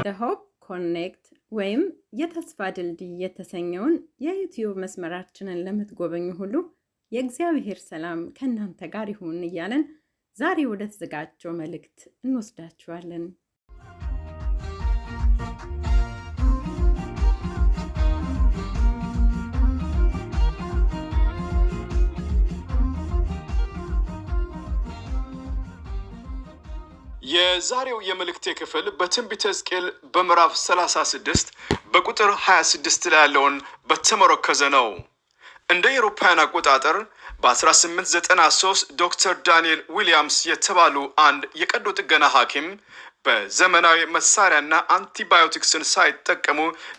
The Hope Connect ወይም የተስፋ ድልድይ የተሰኘውን የዩትዩብ መስመራችንን ለምትጎበኙ ሁሉ የእግዚአብሔር ሰላም ከእናንተ ጋር ይሁን እያለን ዛሬ ወደ ተዘጋጀው መልእክት እንወስዳችኋለን። የዛሬው የመልእክቴ ክፍል በትንቢተ ሕዝቅኤል በምዕራፍ 36 በቁጥር 26 ላይ ያለውን በተመረኮዘ ነው። እንደ አውሮፓውያን አቆጣጠር በ1893 ዶክተር ዳንኤል ዊሊያምስ የተባሉ አንድ የቀዶ ጥገና ሐኪም በዘመናዊ መሳሪያና አንቲባዮቲክስን ሳይጠቀሙ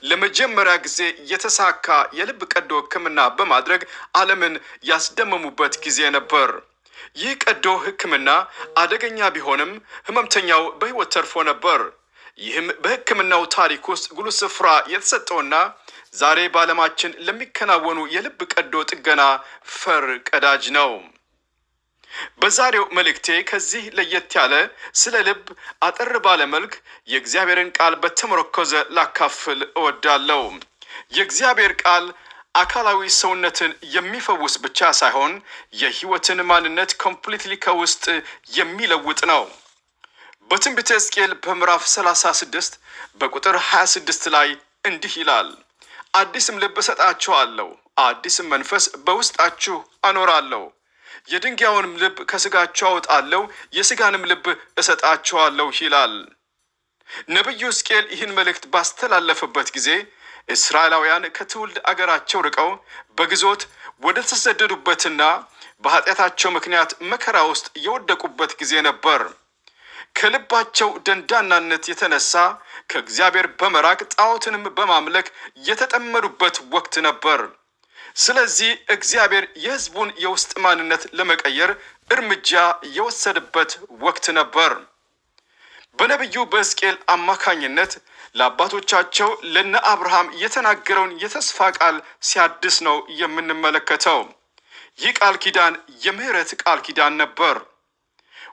ለመጀመሪያ ጊዜ የተሳካ የልብ ቀዶ ሕክምና በማድረግ ዓለምን ያስደመሙበት ጊዜ ነበር። ይህ ቀዶ ሕክምና አደገኛ ቢሆንም ህመምተኛው በሕይወት ተርፎ ነበር። ይህም በሕክምናው ታሪክ ውስጥ ጉልህ ስፍራ የተሰጠውና ዛሬ በዓለማችን ለሚከናወኑ የልብ ቀዶ ጥገና ፈር ቀዳጅ ነው። በዛሬው መልእክቴ ከዚህ ለየት ያለ ስለ ልብ አጠር ባለ መልክ የእግዚአብሔርን ቃል በተመረኮዘ ላካፍል እወዳለሁ። የእግዚአብሔር ቃል አካላዊ ሰውነትን የሚፈውስ ብቻ ሳይሆን የህይወትን ማንነት completely ከውስጥ የሚለውጥ ነው። በትንቢተ ሕዝቅኤል በምዕራፍ 36 በቁጥር 26 ላይ እንዲህ ይላል፣ አዲስም ልብ እሰጣችኋለሁ፣ አዲስም መንፈስ በውስጣችሁ አኖራለሁ፣ የድንጋዩንም ልብ ከስጋችሁ አወጣለሁ፣ የስጋንም ልብ እሰጣችኋለሁ ይላል። ነቢዩ ሕዝቅኤል ይህን መልእክት ባስተላለፈበት ጊዜ እስራኤላውያን ከትውልድ አገራቸው ርቀው በግዞት ወደ ተሰደዱበትና በኃጢአታቸው ምክንያት መከራ ውስጥ የወደቁበት ጊዜ ነበር። ከልባቸው ደንዳናነት የተነሳ ከእግዚአብሔር በመራቅ ጣዖትንም በማምለክ የተጠመዱበት ወቅት ነበር። ስለዚህ እግዚአብሔር የሕዝቡን የውስጥ ማንነት ለመቀየር እርምጃ የወሰደበት ወቅት ነበር። በነቢዩ በሕዝቅኤል አማካኝነት ለአባቶቻቸው ለነ አብርሃም የተናገረውን የተስፋ ቃል ሲያድስ ነው የምንመለከተው። ይህ ቃል ኪዳን የምህረት ቃል ኪዳን ነበር።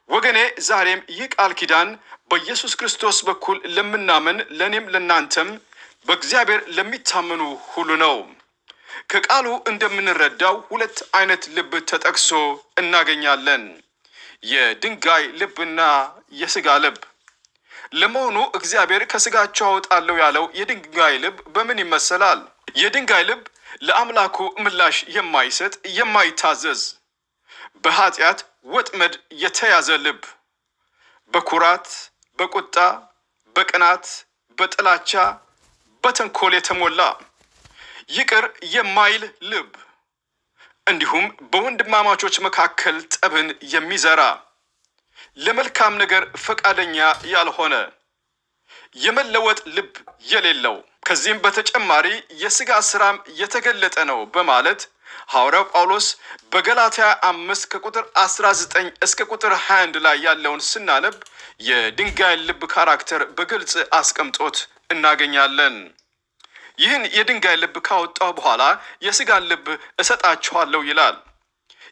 ወገኔ፣ ዛሬም ይህ ቃል ኪዳን በኢየሱስ ክርስቶስ በኩል ለምናምን ለእኔም ለእናንተም በእግዚአብሔር ለሚታመኑ ሁሉ ነው። ከቃሉ እንደምንረዳው ሁለት አይነት ልብ ተጠቅሶ እናገኛለን፤ የድንጋይ ልብና የስጋ ልብ። ለመሆኑ እግዚአብሔር ከስጋቸው አወጣለሁ ያለው የድንጋይ ልብ በምን ይመሰላል? የድንጋይ ልብ ለአምላኩ ምላሽ የማይሰጥ፣ የማይታዘዝ፣ በኃጢአት ወጥመድ የተያዘ ልብ፣ በኩራት፣ በቁጣ፣ በቅናት፣ በጥላቻ፣ በተንኮል የተሞላ፣ ይቅር የማይል ልብ፣ እንዲሁም በወንድማማቾች መካከል ጠብን የሚዘራ፣ ለመልካም ነገር ፈቃደኛ ያልሆነ፣ የመለወጥ ልብ የሌለው፣ ከዚህም በተጨማሪ የስጋ ስራም የተገለጠ ነው በማለት ሐዋርያው ጳውሎስ በገላትያ 5 ከቁጥር 19 እስከ ቁጥር 21 ላይ ያለውን ስናነብ የድንጋይ ልብ character በግልጽ አስቀምጦት እናገኛለን። ይህን የድንጋይ ልብ ካወጣው በኋላ የስጋን ልብ እሰጣችኋለሁ ይላል።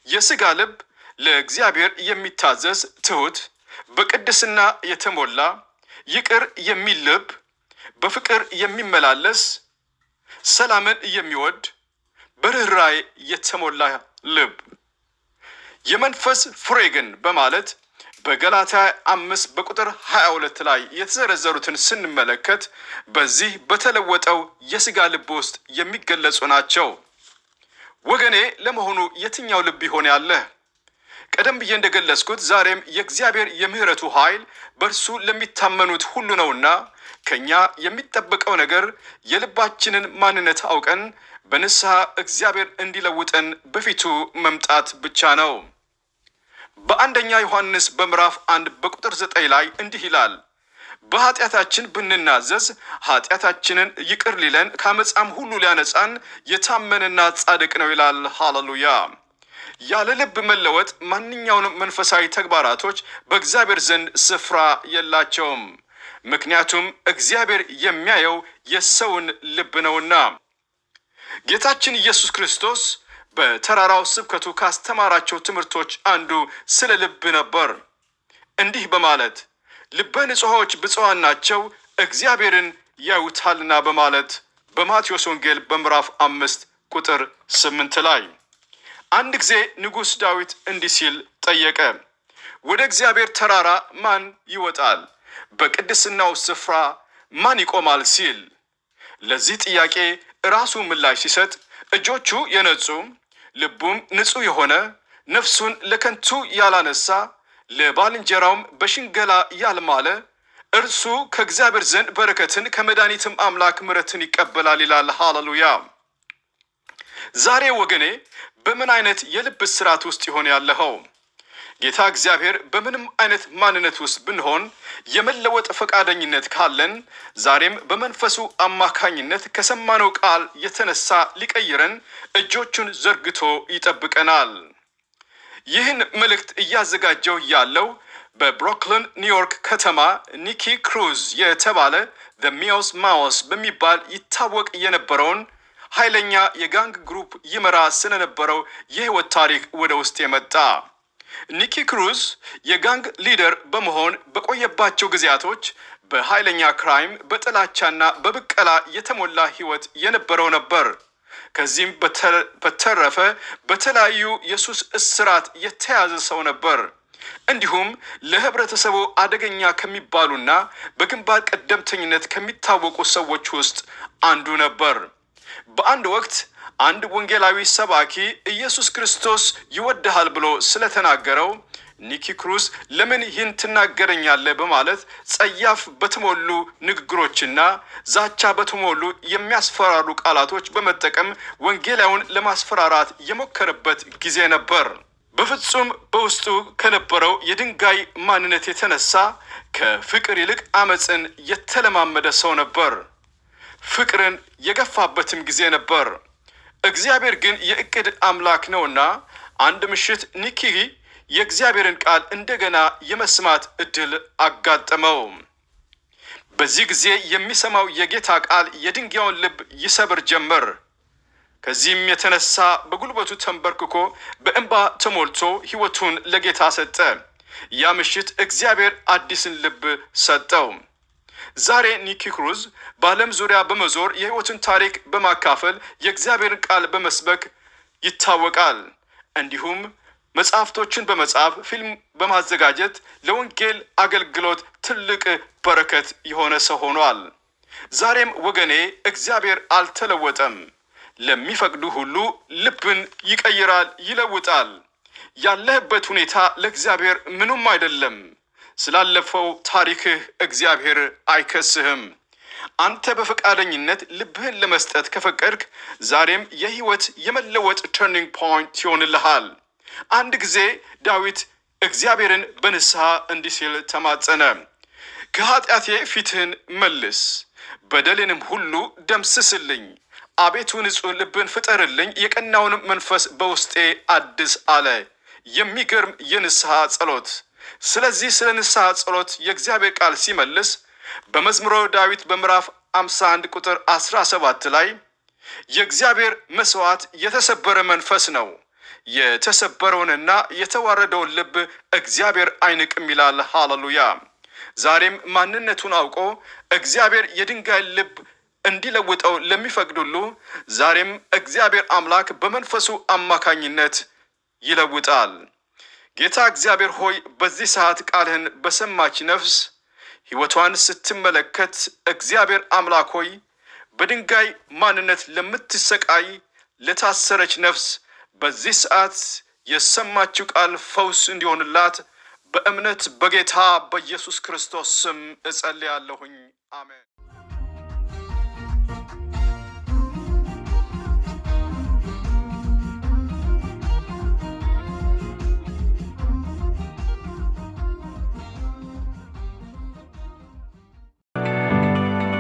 የስጋ ልብ ለእግዚአብሔር የሚታዘዝ፣ ትሁት፣ በቅድስና የተሞላ፣ ይቅር የሚል ልብ፣ በፍቅር የሚመላለስ፣ ሰላምን የሚወድ፣ በርኅራኄ የተሞላ ልብ። የመንፈስ ፍሬ ግን በማለት በገላትያ 5 በቁጥር 22 ላይ የተዘረዘሩትን ስንመለከት በዚህ በተለወጠው የስጋ ልብ ውስጥ የሚገለጹ ናቸው። ወገኔ፣ ለመሆኑ የትኛው ልብ ይሆን ያለህ? ቀደም ብዬ እንደገለጽኩት ዛሬም የእግዚአብሔር የምህረቱ ኃይል በእርሱ ለሚታመኑት ሁሉ ነውና ከኛ የሚጠበቀው ነገር የልባችንን ማንነት አውቀን በንስሐ እግዚአብሔር እንዲለውጠን በፊቱ መምጣት ብቻ ነው። በአንደኛ ዮሐንስ በምዕራፍ 1 በቁጥር 9 ላይ እንዲህ ይላል፣ በኃጢአታችን ብንናዘዝ ኃጢአታችንን ይቅር ሊለን ከዓመፃም ሁሉ ሊያነጻን የታመነና ጻድቅ ነው ይላል። ሃሌሉያ። ያለ ልብ መለወጥ ማንኛውንም መንፈሳዊ ተግባራቶች በእግዚአብሔር ዘንድ ስፍራ የላቸውም። ምክንያቱም እግዚአብሔር የሚያየው የሰውን ልብ ነውና። ጌታችን ኢየሱስ ክርስቶስ በተራራው ስብከቱ ካስተማራቸው ትምህርቶች አንዱ ስለ ልብ ነበር። እንዲህ በማለት ልበ ንጹሖች ብፁዓን ናቸው፣ እግዚአብሔርን ያዩታልና በማለት በማቴዎስ ወንጌል በምዕራፍ 5 ቁጥር 8 ላይ። አንድ ጊዜ ንጉሥ ዳዊት እንዲህ ሲል ጠየቀ። ወደ እግዚአብሔር ተራራ ማን ይወጣል? በቅድስናው ስፍራ ማን ይቆማል? ሲል ለዚህ ጥያቄ ራሱ ምላሽ ሲሰጥ እጆቹ የነጹ፣ ልቡም ንጹሕ የሆነ፣ ነፍሱን ለከንቱ ያላነሳ፣ ለባልንጀራውም በሽንገላ ያልማለ እርሱ ከእግዚአብሔር ዘንድ በረከትን ከመድኃኒትም አምላክ ምሕረትን ይቀበላል ይላል። ሃሌሉያ። ዛሬ ወገኔ በምን አይነት የልብ እስራት ውስጥ ይሆን ያለኸው? ጌታ እግዚአብሔር በምንም አይነት ማንነት ውስጥ ብንሆን የመለወጥ ፈቃደኝነት ካለን ዛሬም በመንፈሱ አማካኝነት ከሰማነው ቃል የተነሳ ሊቀይረን እጆቹን ዘርግቶ ይጠብቀናል። ይህን መልእክት እያዘጋጀው ያለው በብሮክሊን ኒውዮርክ ከተማ ኒኪ ክሩዝ የተባለ The Meow Mouths በሚባል ይታወቅ የነበረውን ኃይለኛ የ gang group ይመራ ስለነበረው የህይወት ታሪክ ወደ ውስጤ መጣ። ኒኪ ክሩዝ የ gang leader በመሆን በቆየባቸው ጊዜያቶች በኃይለኛ crime፣ በጥላቻና በብቀላ የተሞላ ህይወት የነበረው ነበር። ከዚህም በተረፈ በተለያዩ የሱስ እስራት የተያዘ ሰው ነበር። እንዲሁም ለህብረተሰቡ አደገኛ ከሚባሉና በግንባር ቀደምተኝነት ከሚታወቁ ሰዎች ውስጥ አንዱ ነበር። በአንድ ወቅት አንድ ወንጌላዊ ሰባኪ ኢየሱስ ክርስቶስ ይወድሃል ብሎ ስለተናገረው ኒኪ ክሩዝ ለምን ይህን ትናገረኛለህ በማለት ጸያፍ በተሞሉ ንግግሮችና ዛቻ በተሞሉ የሚያስፈራሩ ቃላቶች በመጠቀም ወንጌላዊውን ለማስፈራራት የሞከረበት ጊዜ ነበር። በፍጹም በውስጡ ከነበረው የድንጋይ ማንነት የተነሳ ከፍቅር ይልቅ አመፅን የተለማመደ ሰው ነበር። ፍቅርን የገፋበትም ጊዜ ነበር። እግዚአብሔር ግን የእቅድ አምላክ ነውና አንድ ምሽት ኒኪ የእግዚአብሔርን ቃል እንደገና የመስማት እድል አጋጠመው። በዚህ ጊዜ የሚሰማው የጌታ ቃል የድንጋዩን ልብ ይሰብር ጀመር። ከዚህም የተነሳ በጉልበቱ ተንበርክኮ በእንባ ተሞልቶ ሕይወቱን ለጌታ ሰጠ። ያ ምሽት እግዚአብሔር አዲስን ልብ ሰጠው። ዛሬ ኒኪ ክሩዝ በዓለም ዙሪያ በመዞር የሕይወቱን ታሪክ በማካፈል የእግዚአብሔርን ቃል በመስበክ ይታወቃል። እንዲሁም መጽሐፍቶችን በመጻፍ፣ ፊልም በማዘጋጀት ለወንጌል አገልግሎት ትልቅ በረከት የሆነ ሰው ሆኗል። ዛሬም ወገኔ እግዚአብሔር አልተለወጠም። ለሚፈቅዱ ሁሉ ልብን ይቀይራል፣ ይለውጣል። ያለህበት ሁኔታ ለእግዚአብሔር ምኑም አይደለም። ስላለፈው ታሪክህ እግዚአብሔር አይከስህም። አንተ በፈቃደኝነት ልብህን ለመስጠት ከፈቀድክ ዛሬም የህይወት የመለወጥ turning point ይሆንልሃል። አንድ ጊዜ ዳዊት እግዚአብሔርን በንስሐ እንዲህ ሲል ተማጸነ። ከኃጢአቴ ፊትህን መልስ፣ በደሌንም ሁሉ ደምስስልኝ። አቤቱ ንጹሕ ልብን ፍጠርልኝ፣ የቀናውንም መንፈስ በውስጤ አድስ አለ። የሚገርም የንስሐ ጸሎት። ስለዚህ ስለ ንስሐ ጸሎት የእግዚአብሔር ቃል ሲመልስ በመዝሙረ ዳዊት በምዕራፍ 51 ቁጥር 17 ላይ የእግዚአብሔር መስዋዕት የተሰበረ መንፈስ ነው፣ የተሰበረውንና የተዋረደውን ልብ እግዚአብሔር አይንቅም ይላል። ሃሌሉያ። ዛሬም ማንነቱን አውቆ እግዚአብሔር የድንጋይ ልብ እንዲለውጠው ለሚፈቅድ ሁሉ ዛሬም እግዚአብሔር አምላክ በመንፈሱ አማካኝነት ይለውጣል። ጌታ እግዚአብሔር ሆይ፣ በዚህ ሰዓት ቃልህን በሰማች ነፍስ ሕይወቷን ስትመለከት እግዚአብሔር አምላክ ሆይ፣ በድንጋይ ማንነት ለምትሰቃይ ለታሰረች ነፍስ በዚህ ሰዓት የሰማችው ቃል ፈውስ እንዲሆንላት በእምነት በጌታ በኢየሱስ ክርስቶስ ስም እጸልያለሁኝ። አሜን።